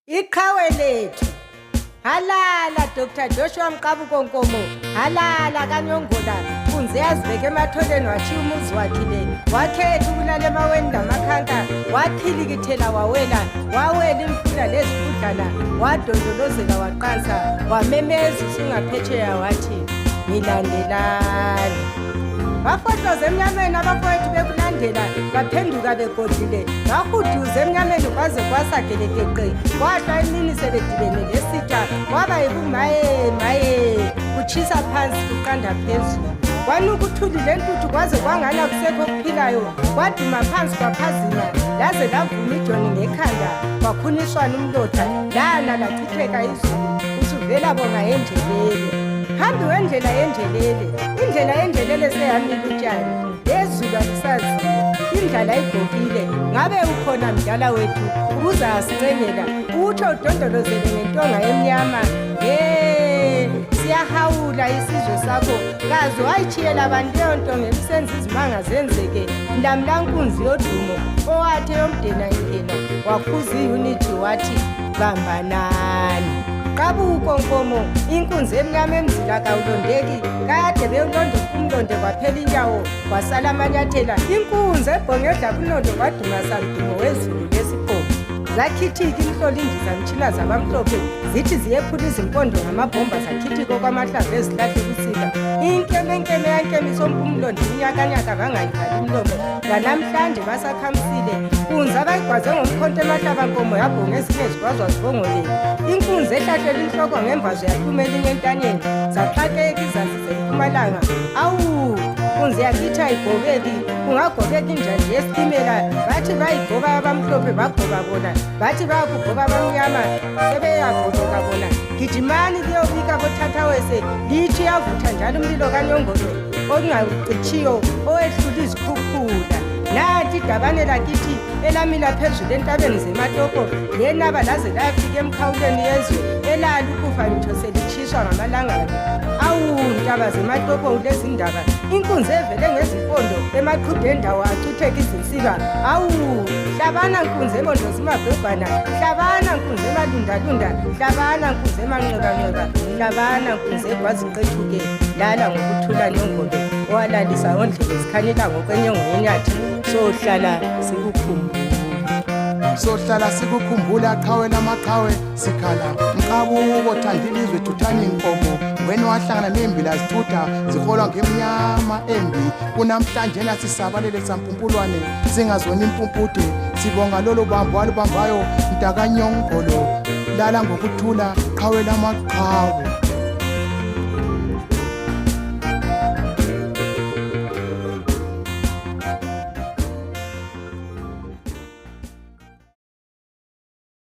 Iqhawe lethu. Halala Dr Joshua Mqabuko Nkomo, halala kaNyongola, kunze yazibeka ematholeni washiya umuzi wakhe le, wakhetha ukulala emaweni lamakhanka, wakhilikithela wawela, wawela imfula lezifudlana, wadondolozela waqansa, wamemeza usungaphetsheya wathi ngilandelani. Bafohloza emnyameni abafowethu bekulandela baphenduka begodlile bahuduza emnyameni kwaze kwasagelekeqe kwahlwa emini sebedibene lesitha kwaba yikumaye maye kutshisa phansi kuqanda phezulu kwanuka uthuli lentuthu kwaze kwangana kusekho okuphilayo kwaduma phansi kwaphazima laze lavuma ijoni ngekhanda kwakhuniswana umlotha lana lachitheka izulu usuvela bonga enjelele phambi wendlela yenjelele indlela yenjelele seyamila utshani lezulu alisaziwa indlala igobile ngabe ukhona mdala wethu ubuzasincengela utsho udondolozele ngentonga emnyama ye siyahawula isizwe sakho kaze wayitshiyela abantu leyo nto ngekusenza izimanga zenzeke mlamlankunzi yodumo owathi eyomdena ingena wakhuza iunity wathi bambanani qabuko nkomo inkunzi emnyama emzila kawulondeki kade bewulonda umlonde kwaphela inyawo kwasala amanyathela inkunzi ebhongedla kunondo kwaduma samdumo wezulu lesiphoko zakhithika inhloli indizamtshina zabamhlophe zithi ziyephula izimpondo ngamabhomba zakhithika okwamahlavu ezihlahla ebusika inkemenkeme yankemisa ompumlondo iminyakanyaka bangayivali imlomo lanamhlanje basakhamisile nkunzi abayigwaze ngomkhonto emahlabankomo yabhonga ezinye zigwazwa zibongoleni inkunzi ehlahlela inhloko ngemvazo yahluma elinye entanyeni zaxakeka izazi zempumalanga awu nkunzi yakithi ayigobeki kungagobeka injanji yesitimela bathi bayigoba abamhlophe bagoba bona bathi bayakugoba abamnyama sebeyagobeka bona gijimani liyobika kothathawese lithi yavutha njalo umlilo kanyongolo ongacitshiyo owehlula izikhukhula nathi idabane lakithi elamila phezulu entabeni zematopo lenaba laze layafika emkhawulweni yezwe elali ukufa ngitsho selitshiswa ngamalangabi awu ntaba zematopo kulezindaba inkunzi evele ngezimpondo emaqhude endawo acutheka izinsiba awu hlabana nkunzi emondo zimabhebhana hlabana nkunzi emalundalunda hlabana nkunzi emanxebanxeba hlabana nkunzi egwaziqethuke lala ngokuthula nyongolo owalalisa ondlebe zikhanyela ngokwenyongo yenyathi sohlala sikukhumbula sohlala sikukhumbula qhawe lamaqhawe sikhala mqabuko thanda ilizwe thuthani inkomo wena wahlangana nembila zithutha ziholwa ngemnyama embi kunamhlanje nasisabalele sampumpulwane singazona impumputhe sibonga lolo bambo alubambayo mntakanyongolo lala ngokuthula qhawe lamaqhawe.